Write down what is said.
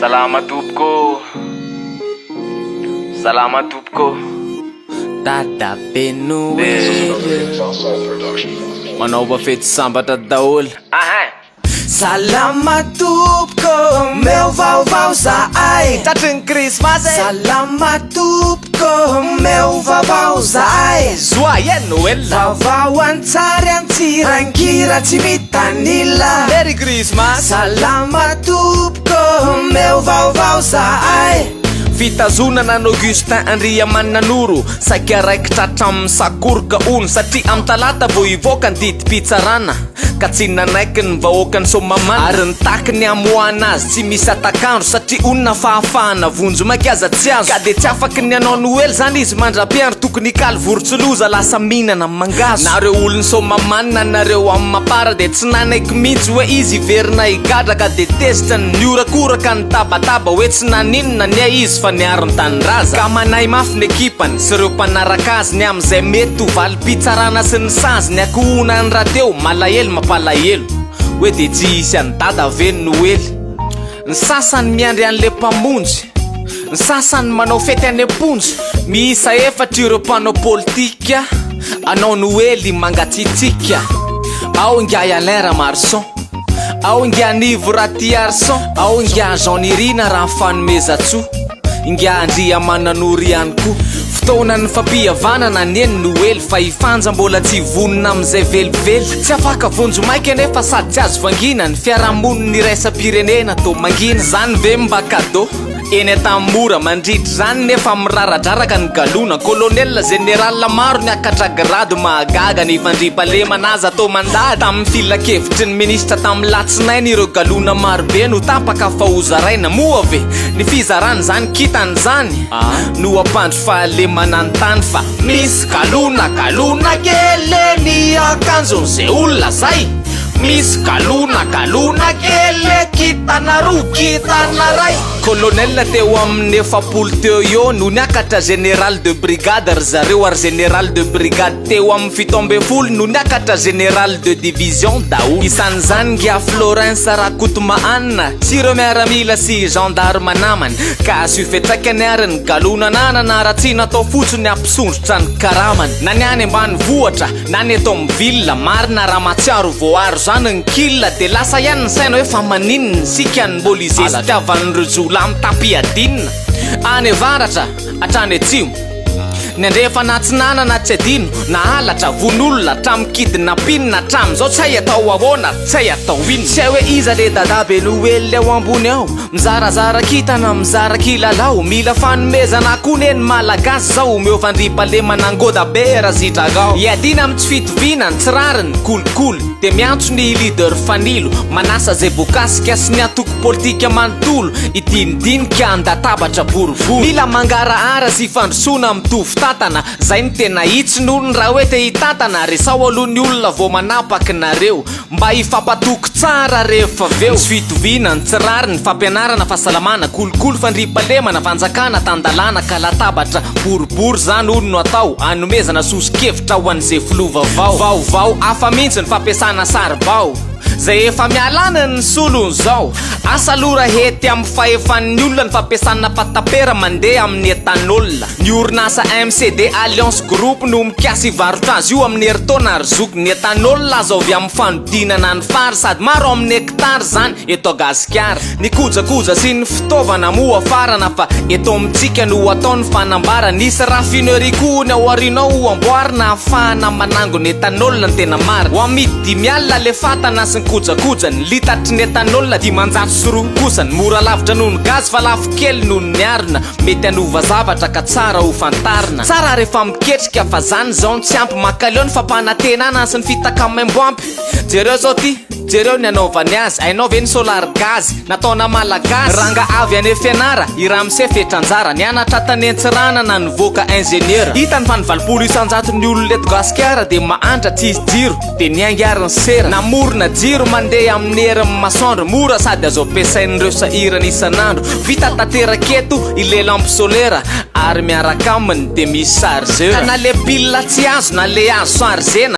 Salama tompoko ô. Salama tompoko ô. Dadabe Noely Manaova fety sambatra daholo. Ahin. Salama tompoko, omeo vaovao zahay. Tratry ny krismasy e. Salama tompoko, omeo vaovao zahay. Joyeux Noël. Vaovao an-tsary an-tsirankira tsy mitanila. Merry Christmas. Salama tompoko, omeo vaovao zahay. Fitazonana an'i Augustin Andriamananoro, saika raikitra hatramin'ny sakoroka hono satria amin'ny talata vao hivoaka ny didim-pitsarana ka tsy nanaiky ny vahoakan'i Soamahamanina ary nitaky ny hamoahana azy tsy misy hatak'andro satria hono na fahafahana vonjimaika aza tsy azo ka dia tsy afaky ny hanao noely izany izy mandra-piandry tokony hikaly vorontsiloza lasa mihinana mangahazo. Nareo olon'i Soamahamanina nareo amin'ny mapar dia tsy nanaiky mihitsy hoe izy hiverina higadra ka dia tezitra ny nihorakoraka nitabataba hoe tsy naninona anie izy fa niaro ny tanindrazana ka manahy mafy ny ekipany sy ireo mpanaraka azy ny amin'izay mety ho valim-pitsarana sy ny sazy ny ankohonany rahateo malahelo mampalahelo hoe dia tsy hisy an'i dada ve ny noely. Ny sasany miandry an'ilay mpamonjy, ny sasany manao fety any am-ponja. Miisa efatra ireo mpanao politika hanao noely mangatsiatsiaka. Ao ingahy Alain Ramarison, ao ingahy Nivo Ratiarison, ao ingahy Jean Nirina Rafanomezantsoa, ingahy Andriamananoro ihany koa. Fotoanan'ny fampihavanana anie ny noely fa i Fanja mbola tsy vonona amin'izay velively. Tsy afaka vonjimaika anefa sady tsy azo vangiana ny fiarahamonin'ny iraisam-pirenena toa mangina. Zany ve mba cadeau? Eny Antanimora mandritra izany nefa miraradraraka ny galona. Colonel, général maro niakatra grade mahagaga ny fandriampahalemana aza toa mandady. Tamin'ny filankevitry ny minisitra tamin'ny latsinainy ireo galona marobe no tapaka fa hozaraina. Moa ve ny fizarana izany kintana izany no hampandry fahalemana ny tany fa misy galona galona kely ny akanjon'izay olona zay. Misy galona galona kely kintana roa kintana ray. Colonel teo amin'ny 40 teo eo no niakatra général de brigade ry zareo ary général de brigade teo amin'ny 17 no niakatra général de division daholo. Isan'izany ngia Florens Rakotomahanina sy ireo miaramila sy gendarme namany ka asio fiantraikany ary ny galona ananana raha tsy natao fotsiny hampisondrotra ny karamany na ny any ambanivohitra na ny eto amin'ny ville. Marina raha mahatsiaro voaaro zany ny kil de lasa ihany ny saina hoe fa maninona isika no mbola izesitiavan'ireo jiolahy mitam-piadiana any avaratra hatrany atsimo, ny andrefana atsinanana tsy adino, na halatra, vono olona, hatramin'ny kidnapping hatramin'izao tsy hay atao ahoana, tsy hay atao inona. Tsy hay hoe iza le dadabe noely ao ambony ao, mizarazara kintana, mizara kilalao, mila fanomezana koa ne ny malagasy zao, omeo fandriampahalemana ngoda be ra sitraka ao. Iadiana amin'ny tsy fitoviana, ny tsy rariny, kolikoly, dia miantso ny leader fanilo, manasa zay voakasika sy ny antoko politika manontolo, hidinidinika an-databatra boribory. Mila mangarahara sy fandrosoana mitovy tantana, zay no tena hitsiny hono raha hoe te hitantana, resaho aloha ny olona vao manapaky nareo, mba hifampatoky tsara rehefa avy eo. Tsy fitoviana, ny tsy rariny, fampianarana, fahasalamana, kolikoly, fandriampahalemana, fanjakana tan-dalàna ka latabatra boribory zany hono no atao, anomezana soso-kevitra ho an'izay filoha vaovao. Vaovao hafa mihitsy ny fampiasana saribao. Zay efa miala any ny solony zao. Asa aloha raha hety amin'ny fahefan'ny olona ny fampiasana fatapera mandeha amin'ny ethanol. Ny orinasa MCD Alliance Group no mikasa hivarotra azy io amin'ny herintaona ary zoky. Ny ethanol azo avy amin'ny fanodinana ny fary sady maro amin'ny hectare izany eto Gasikara. Ny kojakoja sy ny fitaovana moa afarana fa eto amintsika no atao ny fanambarana. Hisy raffinerie koa ny ao aoriana ao ho amboarina ahafahana manangona ethanol ny tena marina. Ho amidy 50 le fatana sy ny kojakojany, litatry ny ethanol 502 kosa ny mora lavitra noho ny gaz fa lafo kely noho ny arina. Mety hanova zavatra ka tsara ho fantarina. Tsara rehefa miketrika fa zany zao no tsy ampy, mankaleo ny fampanantenana sy ny fitaka maimbo ampy. Jereo zao ty, jereo ny anaovany azy, hainao ve ny solar gaz nataona malagasy? Ranga avy any fianara, i ramose Fetranjara, nianatra tany Antsiranana nivoaka ingénieur. Hitany fa ny 80 isan-jaton'ny olona eto Gasikara dia mahantra tsisy jiro, dia niainga ary ny sera. Namorona jiro mandeha amin'ny herin'ny masoandro, mora sady azo ampiasain'ireo sahirana isan'andro. Vita tanteraka eto ilay lampe solaire ary miaraka aminy dia misy chargeur. Ka na le pile tsy azo na le azo chargena.